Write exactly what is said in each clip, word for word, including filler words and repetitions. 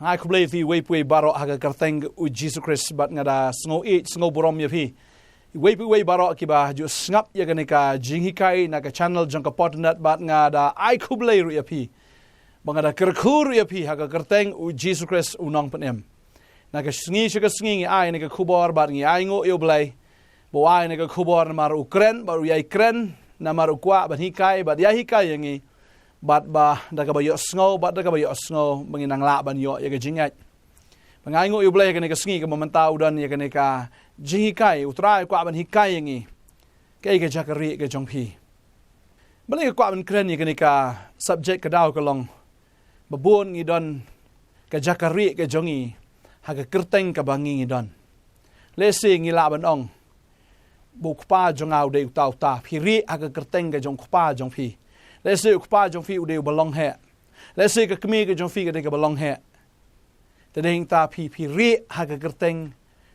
Nga ai khublei ïa phi uwei pa uwei baroh ha ka kyrteng u Jisu Khrist bad nga da sngew ïeit, sngew burom ïa phi. Uwei pa uwei baroh kiba ju sngap ïa kane ka jinghikai na ka channel jong ka Podnet bad nga da ai khublei ruh ïa phi. Ba nga da kyrkhu ruh ïa phi ha ka kyrteng u Jisu Khrist u nongpynim. Na ka sngi sha ka sngi ngi ai na ka khubor bad ngi ai nguh ïa u Blei. Ba u ai na ka khubor namar u kren, bad u ïai kren, namar u kwah ban hikai, bad ïai hikai ïa ngi. Bad ba da kaba ïohsngew, bad da kaba ïohsngew, ba ngin nang lah ban ïoh ïa ka jingngeit. Ba nga ai nguh ïa u Blei ha kane ka sngi kaba mynta u don ïa kane ka jinghikai, u Trai u kwah ban hikai ïa ngi. Kaei ka jaka rieh ka jong phi. Balei nga kwah ban kren ïa kane ka subject, ka daw ka long ba bun ngi don ka jaka rieh ka jong ngi ha ka kyrteng kaba ngi ngi don. Lehse ngi lah ban ong ba u kpa jong nga u dei uta uta, phi rieh ha ka kyrteng ka jong u kpa jong phi. Lehse u kpa jong phi u dei uba long heh. Lehse ka kmie ka jong phi ka dei kaba long heh. Te dei hangta phi, phi rieh ha ka kyrteng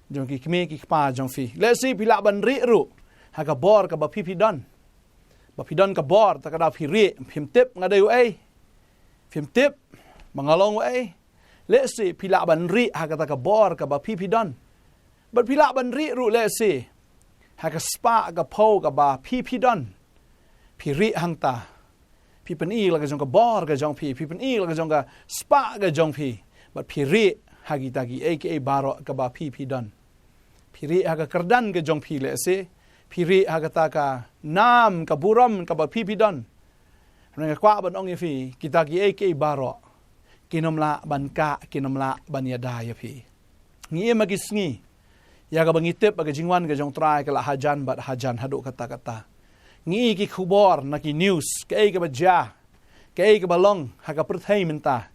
jong ki kmie ki kpa jong phi. Lehse phi lah ban rieh ruh ha ka bor kaba phi phi don. Ba phi don ka bor, te ka daw phi rieh, phim tip nga dei uei. Phim tip ba nga long uei. Lehse phi lah ban rieh ha kata ka bor kaba phi phi don. Bad phi lah ban rieh ruh lehse ha ka spah ka phew kaba phi phi don. Phi rieh hangta. Phi pyni la ka jong ka bor ka jong phi, phi pyni la ka jong ka spah ka jong phi. Bad phi rieh ha kita kiei kiei baroh kaba phi phi don. Phi rieh ha ka kyrdan ka jong phi lehse. Phi rieh ha kata ka nam ka burom kaba phi phi don. Hynrei nga kwah ban ong ïa phi, kita kiei kiei baroh kin ym lah ban kah, kin ym lah ban ïada ïa phi. Ngi im ha ki sngi ïa kaba ngi tip ba ka jingwan ka jong u Trai ka la hajan bad hajan haduh katta katta. Ngi i ki khubor na ki news, kaei kaba jia, kaei kaba long ha ka pyrthei mynta.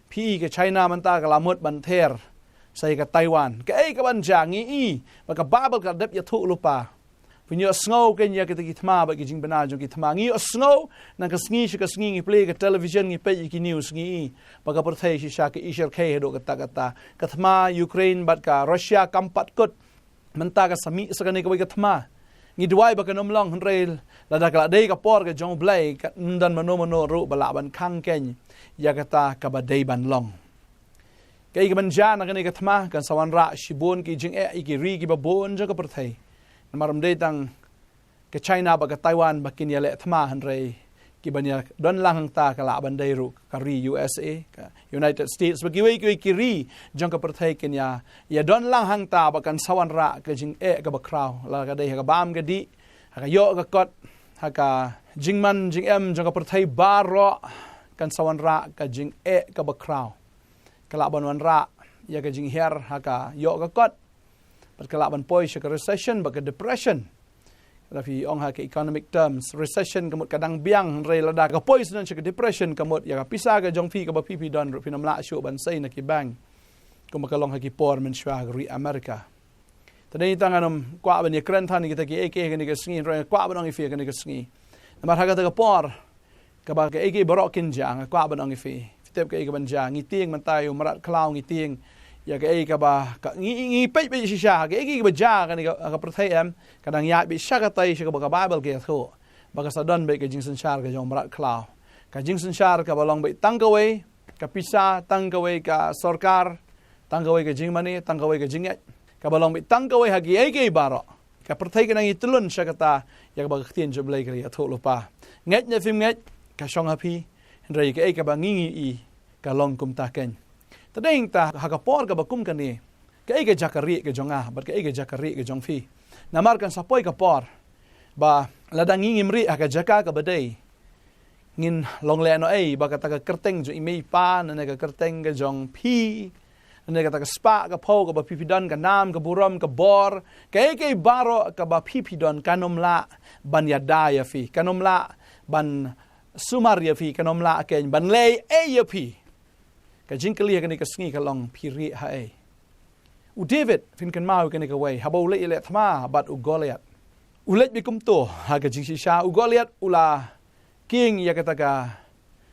Phi i ka China mynta ka la mut ban ther sa ïa ka Taiwan. Kaei kaban jia, ngi i ba ka Baibl ka dep ïathuh lypa. Phin ïohsngew kein ïa kita ki thma bad ki jingbna jong ki thma. Ngi ïohsngew na ka sngi sha ka sngi, ngi plie ka television, ngi peit ïa ki news, ngi i ba ka pyrthei shisha ka i syrkhei haduh katta katta. Ka thma Ukraine bad ka Russia kam pat kut. Mynta ka sa mih sa kane kawei ka thma. Ngi duwai ba kan ym long, hynrei lada ka la dei ka por ka jong u Blei, kan ym don mano mano ruh ba lah ban khang kein ïa kata kaba dei ban long. Kaei kaban jia na kane ka thma kan sa wanrah shibun ki jingeh ïa ki ri kiba bun jong ka pyrthei. Namar ym dei tang ka China bad ka Taiwan ba kin ïaleh thma, hynrei kiban ïadon lang hangta ka lah ban dei ruh ka ri U S A, ka United States, bad kiwei kiwei ki ri jong ka pyrthei kin ïa, ïadon lang hangta ba kan sa wanrah ka jingeh kaba khraw, la ka dei ha ka bam ka dih, ha ka ïoh ka kot, ha ka jingman jingem jong ka pyrthei baroh, kan sa wanrah ka jingeh kaba khraw. Ka lah ban wanrah ïa ka jinghiar ha ka ïoh ka kot. Bad ka lah ban poi sha ka recession bad ka depression. Lada phi ong ha ka economic terms, recession ka mut ka dang biang, hynrei lada ka poi sdang sha ka depression ka mut ïa ka pisa ka jong phi kaba phi phi don ruh phin ym lah shuh ban sei na ki bank. Kumba ka long ha ki por mynshuwa ha ka ri America. Te dei tang ngan ym kwah ban ïakren than ïa kita kiei kiei ha kane ka sngi, hynrei nga kwah ban ong ïa phi ha kane ka sngi. Namar ha kata ka por kaba kaei kaei baroh kin jia, nga kwah ban ong ïa phi. Phi tip kaei kaban jia, ngi tieng mynta ïa u mrad khlaw, ngi tieng ïa kaei kaba, ka, ngi, ngi peit beit shisha kaei kaei kaba jia ha kane ka, ka pyrthei, em, ka dang ïaid beit sha katei sha kaba ka Baibl ka ïathuh ba ka sa don beit ka jingsynshar ka jong u mrad khlaw. Ka jingsynshar kaba long beit tang kawei ka pisa, tang kawei ka sorkar, tang kawei ka jingmane, tang kawei ka jingngeit, kaba long beit tang kawei ha kiei kiei baroh. Ka pyrthei ka nang ïatyllun sha kata ïa kaba ka ktien jong u Blei ka la ïathuh lypa. Ngeit ne phim ngeit, ka shong ha phi, hynrei kaei kaba ngi ngi i ka long kumta kein. Te dei hangta ha ka por kaba kum kane, kaei ka jaka rieh ka jong nga bad kaei ka jaka rieh ka jong phi. Namar kan sa poi ka por ba lada ngi ngim rieh ha ka jaka kaba dei, ngin long lehnohei ba kata ka kyrteng jong i mei i pa, ne ka kyrteng ka jong phi, ne kata ka spah ka phew kaba phi phi don, ka nam ka burom ka bor, kaei kaei baroh kaba phi phi don, kan ym lah ban ïada ïa phi, kan ym lah ban sumar ïa phi, kan ym lah kein ban leh ei ei ïa phi. Ka jingkylli ha kane ka sngi ka long, phi rieh haei? U David, phin kynmaw ïa kane kawei, haba u leit ïaleh thma bad u Goliath, u leit beit kumto ha ka jingshisha. U Goliath u la kieng ïa kata ka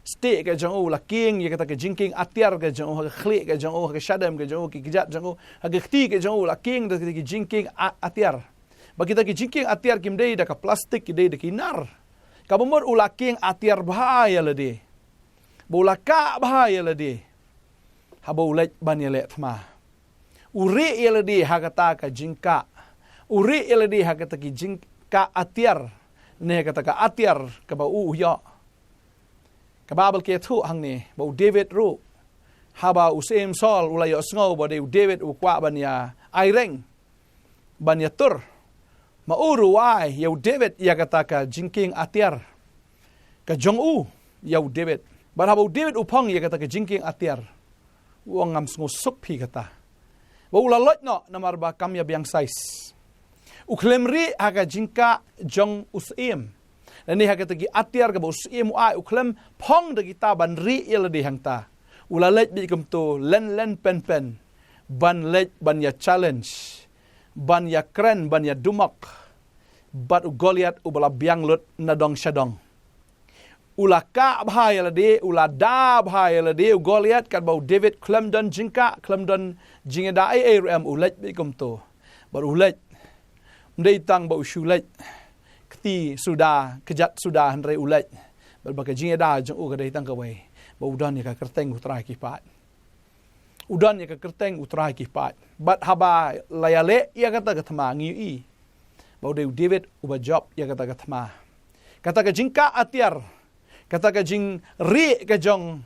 stieh ka jong u, u la kieng ïa kata ka jingkieng atiar ka jong u, ha ka khlieh ka jong u, ha ka shadem ka jong u, ki kjat jong u, ha ka kti ka jong u, u la kieng da ki jingkieng a-, atiar. Bad kita ki jingkieng atiar kim dei da ka plastik, ki dei da ki nar. Kaba mut u la kieng atiar bha ïa lade. Ba u la kah bha ïa lade. haba u leit ban ïaleh thma. U rieh ïa lade ha kata ka jingkah. U rieh ïa lade ha kata ki jingkah atiar. Ne kata ka atiar kaba u u ïoh. Ka Baibl ka ïathuh hangne ba u David ruh, haba u Syiem Saul u la ïohsngew ba dei u David u kwah ban ïa aireng, ban ïatur, ma u ruh u ai ïa u David ïa kata ka jingkieng atiar ka jong u ïa u David. Bad haba u David u phong ïa kata ka jingkieng atiar, u ong, ngam sngewsuk phi kata. Ba u la loit noh namar ba kam ïa biang size. U khlem rieh ha ka jingkah jong u syiem. Lane ha kata ki atiar kaba u syiem u ai, u khlem phong da kita ban rieh ïa lade hangta. U la leit beit kumto, len len pen pen, ban leit ban ïa challenge, ban ïa kren, ban ïa dumok bad u Goliath uba la biang lut na dong sha dong. U la kah bha ïa lade, u la da bha ïa lade u Goliath, katba u David khlem don jingkah, khlem don jingïada ei ei ruh em, u leit beit kumto. Bad u leit, ym dei tang ba u shu leit kti suda, kjat suda, hynrei u leit bad ba ka jingïada jong u ka dei tang kawei, ba u don ïa ka kyrteng U Trai ki paid. U don ïa ka kyrteng U Trai ki paid. Bad haba la ïaleh ïa kata ka thma, ngi ïohi ba u dei u David uba jop ïa kata ka thma. Kata ka jingkah atiar, kata ka jingrieh ka jong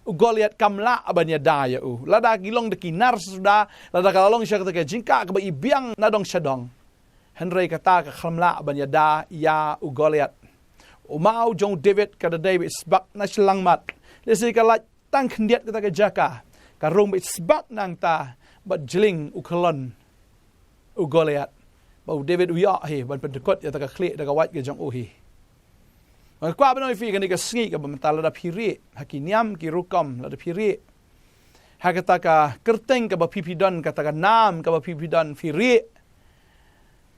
u Goliath kam lah ban ïada ïa u. Lada ki long da ki nar suda, lada ka la long sha kata ka jingkah kaba i biang na dong sha dong, hynrei kata ka khlem lah ban ïada ïa u Goliath. U maw jong u David ka da dei beit sbak na shyllangmat. Lehse ka lait tang khyndiat kata ka jaka, ka rung beit sbak nangta bad jling u khlon u Goliath. Ba u David u ïoh hi ban pyndkut ïa kata ka khlieh da ka wait ka jong u hi. Nga kwah ban ong ïa phi kane ka sngi kaba mynta, lada phi rieh ha ki niam ki rukom, lada phi rieh ha kata ka kyrteng kaba phi phi don, kata ka nam kaba phi phi don, phi rieh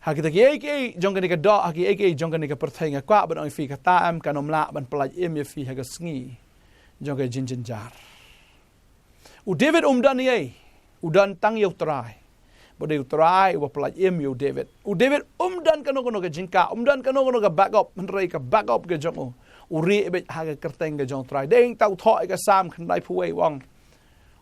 ha kita kiei kiei jong kane ka doh, ha kiei kiei jong kane ka pyrthei, nga kwah ban ong ïa phi, kata em kan ym lah ban pyllait im ïa phi ha ka sngi jong ka jingjynjar. U David um don ei ei, u don tang ïa U Trai. Ba dei U Trai uba pyllait im ïa u David. U David um don kano kano ka jingkah, um don kano kano ka backup, hynrei ka backup ka jong u, u rieh beit ha ka kyrteng ka jong U Trai. Dei hangta u thoh ïa ka Salm khyndaiphew wei, u ong,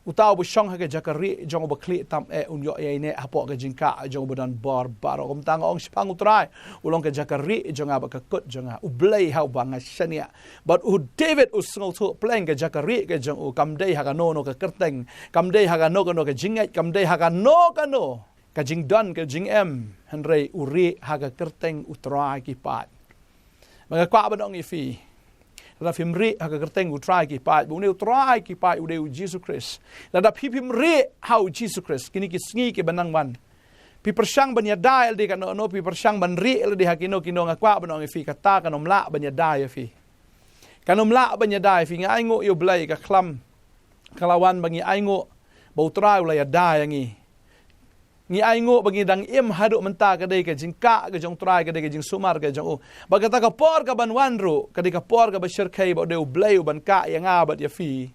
uta uba shong ha ka jaka rieh jong uba khlieh tam eh, un ïoh ïaineh hapoh ka jingkah jong uba don bor baroh. Kumta nga ong, shaphang U Trai, u long ka jaka rieh jong nga bad ka kut jong nga, U Blei ha uba nga shaniah. Bad u David u sngewthuh, pleng ka jaka rieh ka jong u kam dei ha kano kano ka kyrteng, kam dei ha kano kano ka jingngeit, kam dei ha kano kano ka jingdon ka jingem, hynrei u rieh ha ka kyrteng U Trai ki paid. Ba nga kwah ban ong ïa phi, lada phim rieh ha ka kyrteng U Trai ki paid, ba une U Trai ki paid u dei U Jisu Khrist, lada phi phim rieh ha U Jisu Khrist, kine ki sngi kiba nang wan, phi pyrshang ban ïada ïa lade kano kano, phi pyrshang ban rieh ïa lade ha kino kino, nga kwah ban ong ïa phi, kata kan ym lah ban ïada ïa phi. Kan ym lah ban ïada ïa phi. Ngi ainguh ïa U Blei, ka khlam ka la wan ba ngi ainguh ba U Trai u la ïada ïa ngi. Ngi ainguh ba ngi dang im haduh mynta, ka dei ka jingkah ka jong U Trai, ka dei ka jingsumar ka jong u. Bad kata ka por kaban wan ruh ka dei ka por kaba shyrkhei, ba u dei U Blei uban kah ïa nga bad ïa phi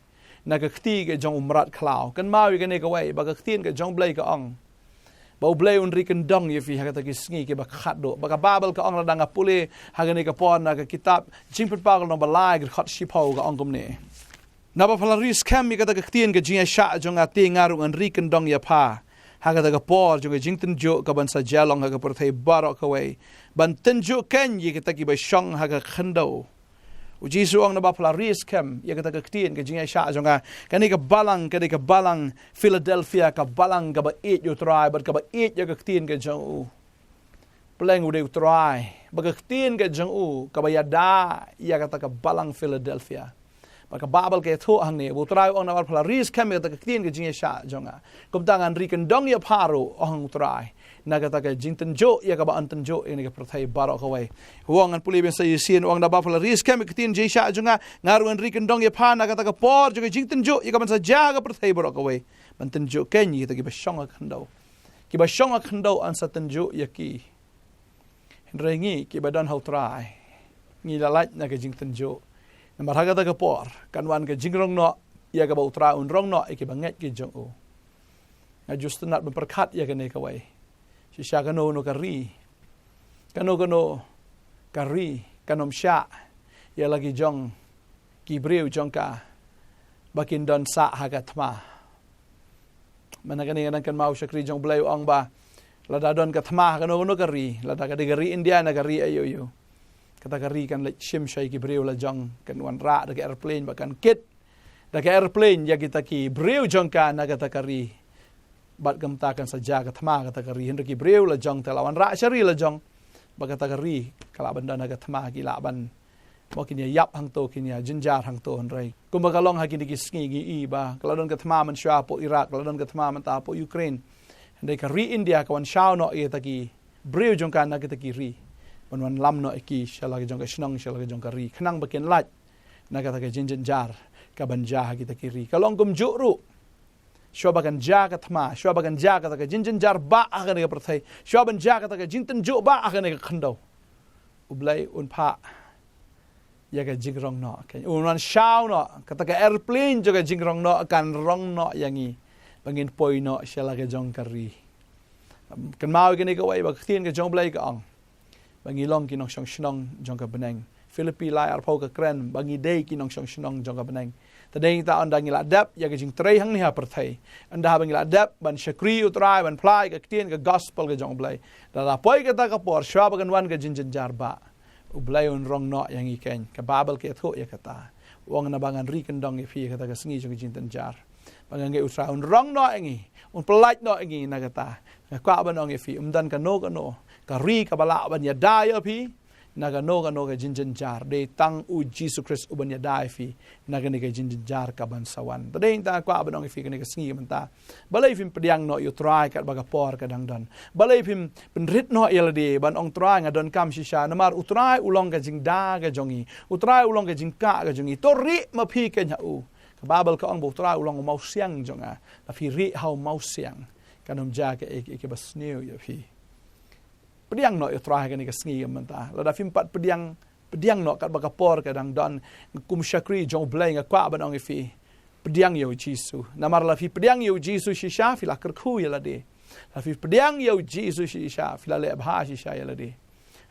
na ka kti ka jong u mrad khlaw. Kynmaw ïa kane kawei, ba ka ktien ka jong U Blei ka ong ba U Blei un ri kyndong ïa phi ha kita ki sngi kiba khatduh. Ba ka Baibl ka ong, lada nga pule ha kane ka por na ka kitab Jingpynpaw ka lynnong ba lai, ka dkhot shiphew, ka ong kumne: Naba pha la ri skhem ïa kata ka ktien ka jingïaishah jong nga, te nga ruh ngan ri kyndong ïa pha ha kata ka por jong ka jingtynjuh kaban sa jia long ha ka pyrthei baroh kawei, ban tynjuh keiñ ïa kita kiba shong ha ka khyndew. U Jisu u ong, naba pha la ri skhem ïa kata ka ktien ka jingïaishah jong nga, kane ka balang, kane ka balang Philadelphia, ka balang kaba ïeit ïa U Trai bad kaba ïeit ïa ka ktien ka jong u. Pleng u dei U Trai, ba ka ktien ka jong u kaba ïada ïa kata ka balang Philadelphia. Ba ka Baibl ka ïathuh hangne, ba U Trai u ong, naba pha la ri skhem ïa kata ka ktien ka jingïaishah jong nga, kumta ngan ri kyndong ïa pha ruh, ong U Trai, na kata ka jingtynjuh ïa kaba yn tynjuh ïa kane ka pyrthei baroh kawei. U ong, ngan pule biang sa shisien, u ong, naba pha la ri skhem ïa ka ktien jingïaishah jong nga, nga ruh ngan ri kyndong ïa pha na kata ka por jong ka jingtynjuh ïa kaban sa jia ha ka pyrthei baroh kawei, ban tynjuh keiñ ïa kita kiba shong ha ka khyndew. Kiba shong ha ka khyndew yn sa tynjuh ïa ki. Hynrei ngi kiba don ha U Trai, ngi la lait na ka jingtynjuh. Namar ha kata ka por kan wan ka jingrong noh ïa kaba U Trai un rong noh ïa kiba ngeit ki jong u. Nga ju sngewtynnat ban pyrkhat ïa kane kawei. Shisha kano kano ka ri, kano kano ka ri kan ym shah ïa la ki jong ki briew jong ka ba kin don sah ha ka thma. Mynta kane nga dang kynmaw shakri jong U Blei u ong ba lada don ka thma ha kano kano ka ri, lada ka dei ka ri India ne ka ri aïu aïu, kata ka ri kan leit shim sha ki briew la jong, kan wanrah da ka aeroplane bad kan kit da ka aeroplane ïa kita ki briew jong ka na kata ka ri. Bad kumta kan sa jia ka thma kata ka ri, hynrei ki briew la jong te la wanrah sha ri la jong, ba kata ka ri ka lah ban don ha ka thma, ki lah ban, mo, kin ïa ïap hangto, kin ïa jynjar hangto. Hynrei kumba ka long ha kine ki sngi, ngi i ba ka la don ka thma mynshuwa hapoh Iraq, ka la don ka thma mynta hapoh Ukraine. Hynrei ka ri India ka wan shaw noh ïa kita ki briew jong ka na kita ki ri, ban wanlam noh ïa ki sha la ka jong ka shnong, sha la ka jong ka ri, khnang ba kin lait na kata ka jingjynjar ka ban jia ha kita ki ri. Ka long kumjuh ruh, shuwa ba kan jia ka thma, shuwa ba kan jia kata ka jingjynjar bah ha kane ka pyrthei, shuwa ban jia kata ka jingtynjuh bah ha kane ka khyndew, U Blei un phah ïa ka jingrong noh. Ka, un wan shaw noh, kata ka aeroplane jong ka jingrong noh kan rong noh ïa ngi, ba ngin poi noh sha la ka jong ka ri. Kynmaw ïa kane kawei, ba ka ktien ka jong U Blei ka ong ba ngi long ki nongshong shnong jong ka bneng. Philippi lai arphew ka kren ba ngi dei ki nongshong shnong jong ka bneng. Te dei ta ynda ngi la dep ïa ka jingtrei hangne ha pyrthei, ynda haba ngi la dep ban shakri U Trai, ban phla ïa ka ktien ka gospel ka jong U Blei, da la poi kata ka por, shuwa ba kan wan ka jingjynjar bah, U Blei un rong noh ïa ngi keiñ. Ka Baibl ka ïathuh ïa kata. U ong, naba ngan ri kyndong ïa phi ha kata ka sngi jong ka jingtynjar. Ba ngan ngeit U Trai un rong noh ïa ngi, un pyllait noh ïa ngi na kata. Nga kwah ban ong ïa phi, ym don kano kano ka ri kaba lah ban ïada ïa phi na kano kano ka jingjynjar. Dei tang U Jisu Khrist uban ïada ïa phi na kane ka jingjynjar ka ban sa wan. Te dei tang nga kwah ban ong ïa phi kane ka sngi mynta, balei phim pdiang noh ïa U Trai katba ka por ka dang don? Balei phim pynrit noh ïa lade ban ong, Trai, nga donkam shisha? Namar U Trai u long ka jingda ka jong ngi, U Trai u long ka jingkah ka jong ngi. To rieh ma phi keiñ ha u. Ka Baibl ka ong ba U Trai u long u mawsiang jong nga. Lada phi rieh ha u mawsiang, kan ym jia kaei kaei kaba sniew ïa phi. Pdiang noh ïa U Trai ha kane ka sngi mynta. Lada phim pat pdiang, pdiang noh katba ka por ka dang don. Kum shakri jong U Blei nga kwah ban ong ïa phi, pdiang ïa U Jisu. Namar lada phi pdiang ïa U Jisu shisha, phi la kyrkhu ïa lade. Lada phi pdiang ïa U Jisu shisha, phi la leh bha shisha ïa lade.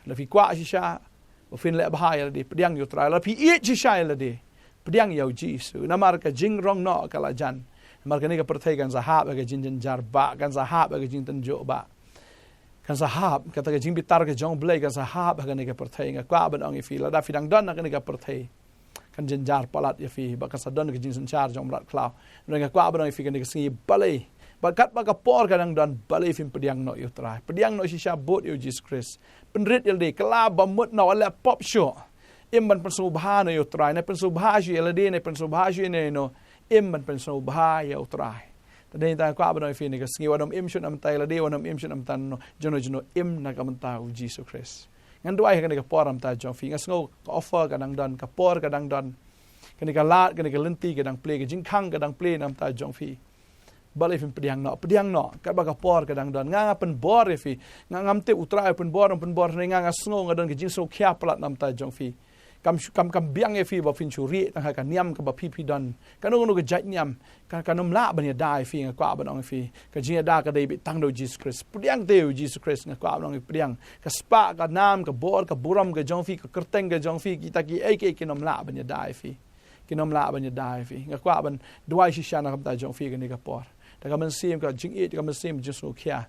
Lada phi kwah shisha ba phin leh bha ïa lade, pdiang ïa U Trai. Lada phi ïeit shisha ïa lade, pdiang ïa U Jisu. Namar ka jingrong noh ka la jan. Namar kane ka pyrthei kan sa hap ha ka jingjynjar bah, kan sa hap ha ka jingtynjuh bah. Kan sa hap, kata ka jingbitar ka jong U Blei kan sa hap ha kane ka pyrthei. Nga kwah ban ong ïa phi, lada phi dang don ha kane ka pyrthei, kan jynjar palat ïa phi, bad kan sa don ka jingsynshar jong u mrad khlaw. Hynrei nga kwah ban ong ïa phi kane ka sngi, balei, bad katba ka por ka dang don, balei phim pdiang noh ïa U Trai? Pdiang noh shisha bud ïa U Jisu Khrist. Pynrit ïa lade, kylla bamut noh, wat leh pop shuh. Im ban pynsngewbha noh ïa U Trai, ne pynsngewbha shuh ïa lade, ne pynsngewbha shuh ïa no ïa no. Im ban pynsngewbha ïa U Trai. Te dei tang nga kwah ban ong ïa phi kane ka sngi, wat nym im shuh na ka bynta ïa lade, wat nym im shuh na ka bynta no, jong no jong no, im na ka bynta U Jisu Khrist. Ngan duwai ha kane ka por na ka bynta jong phi. Nga sngew ka offer ka dang don, ka por ka dang don, kane ka lad, kane ka lynti ka dang plie, ka jingkhang ka dang plie na ka bynta jong phi. Balei phim pdiang noh? Pdiang noh katba ka por ka dang don. Nga, nga pynbor ïa phi. Nga, ngam tip U Trai u pynbor, um pynbor, hynrei nga, nga sngew, nga don ka jingsngewkhia palat na ka bynta jong phi. Kam shu, kam, kam biang ïa phi ba phin shu rieh tang ha ka niam kaba phi, phi don. Kano kano ka jait niam, ka, kan ym lah ban ïada ïa phi. Nga kwah ban ong ïa phi, ka jingïada ka dei beit tang da U Jisu Khrist. Pdiang te ïa U Jisu Khrist, nga kwah ban ong ïa phi, pdiang. Ka spah, ka nam, ka bor, ka burom ka jong phi, ka kyrteng ka jong phi, kita kiei kiei kin ym lah ban ïada ïa phi. Kin ym lah ban ïada ïa phi. Nga kwah ban duwai shisha na ka bynta jong phi kane ka por. Da ka mynsiem ka jingïeit, da ka mynsiem jingsngewkhia,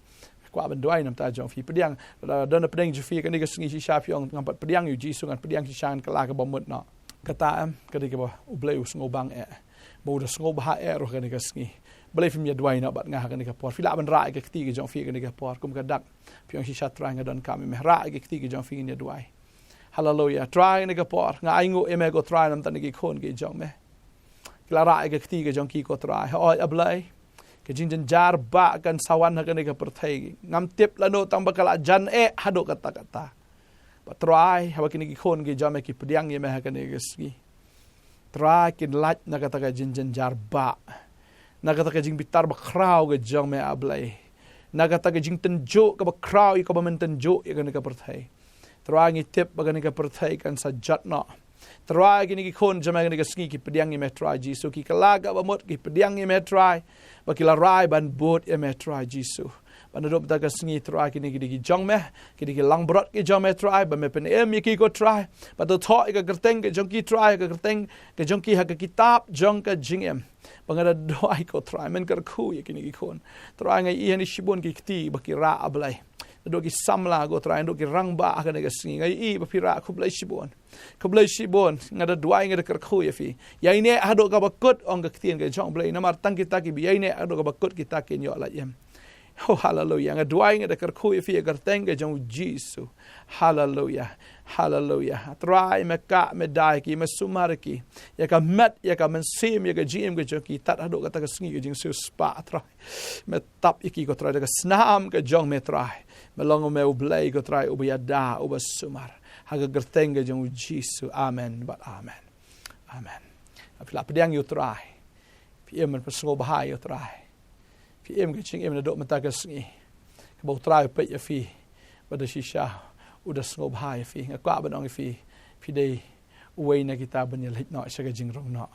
nga kwah ban duwai na ka bynta jong phi. Pdiang, lada don hapdeng jong phi kane ka sngi shisha phi ong, ngam pat pdiang ïa U Jisu, ngan pdiang shisha, ngan kylla ka bamut noh. Kata em, ka dei kaba U Blei u sngewbang eh, ba u da sngewbha eh ruh kane ka sngi. Balei phim ïa duwai noh bad nga ha kane ka por? Phi lah ban rah ïa ka kti ka jong phi kane ka por, kum ka dak. Phi ong, shisha Trai, nga donkam ïa me. Rah ïa ka kti ka jong phi, ngin ïa duwai. Haleluya. Trai, kane ka por nga ainguh ïa me ko Trai, na ka bynta kine ki khun ki jong me. Ki la rah ïa ka kti ka jong ki ko Trai. Hooid A Blei, ka jingjynjar bah kan sa wan ha kane ka pyrthei. Ngam tip lano tang ba ka la jan eh haduh katta katta. Bad Trai, haba kine ki khun ki jong me ki pdiang ïa me ha kane ka sngi, Trai, kin lait na kata ka jingjynjar bah, na kata ka jingbitar bakhraw ka jong me A Blei, na kata ka jingtynjuh kaba khraw ïa kaba men tynjuh ïa kane ka pyrthei. Trai, ngi tip ba kane ka pyrthei kan sa jot noh. Trai, kine ki khun jong me ha kane ka sngi ki pdiang ïa me Trai Jisu, ki kylla ka bamut, ki pdiang ïa me Trai, ba ki la rai ban bud ïa me Trai Jisu. Ba naduh mynta ka sngi Trai, kine ki dei ki jong me, ki dei ki langbrot ki jong me Trai, ba me pynim ïa ki ko Trai. Ba to thoh ïa ka kyrteng ka jong ki Trai, ka kyrteng ka jong ki ha ka kitab jong ka jingim. Ba nga da duwai ko Trai, men kyrkhu ïa kine ki khun. Trai, nga ïohi hangne shibun ki kti ba ki rah, ah Blei. Naduh ki samla ko Trai, naduh ki rangbah ha kane ka sngi, nga ïohi ba phi rah, khublei shibun. Khublei shibun, nga da duwai, nga da kyrkhu ïa phi. Ïaineh haduh kaba kut, ong ka ktien ka jong Blei, namar tang kita kiba ïaineh haduh kaba kut kita kin ïoh lait im. Oh, haleluya. Nga duwai, nga da kyrkhu ïa phi ha ka kyrteng ka jong U Jisu. Haleluya. Haleluya. Trai, me kah, me da ïa ki, me sumar ïa ki. Ïa ka met, ïa ka mynsiem, ïa ka jingim ka jong ki, tad haduh kata ka sngi ka jingsiewspah, Trai. Me tap ïa ki ko Trai da ka snam ka jong me Trai. Me long me U Blei ko Trai, uba ïada, uba sumar. Ha ka kyrteng ka jong U Jisu. Amen bad amen. Amen. Phi la pdiang ïa U Trai. Phi im ban pynsngewbha ïa U Trai. Phi im ka jingim naduh mynta ka sngi, kaba U Trai u peit ïa phi, ba da shisha u da sngewbha ïa phi. Nga kwah ban ong ïa phi, phi dei uwei na kita ban ïaleit noh sha ka jingrung noh.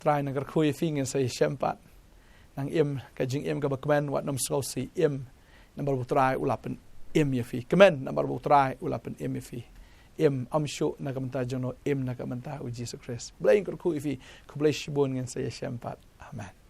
Trai, nang kyrkhu ïa phi, ngin sa ïashem pat. Nang im ka jingim kaba kmen, wat nym sngewsih, im. Namar ba U Trai u la pynim ïa phi. Kmen, namar ba U Trai u la pynim ïa phi. Im, ym shuh na ka bynta jong no, im na ka bynta U Jisu Khrist. Blei un kyrkhu ïa phi. Khublei shibun, ngin sa ïashem pat. Amen.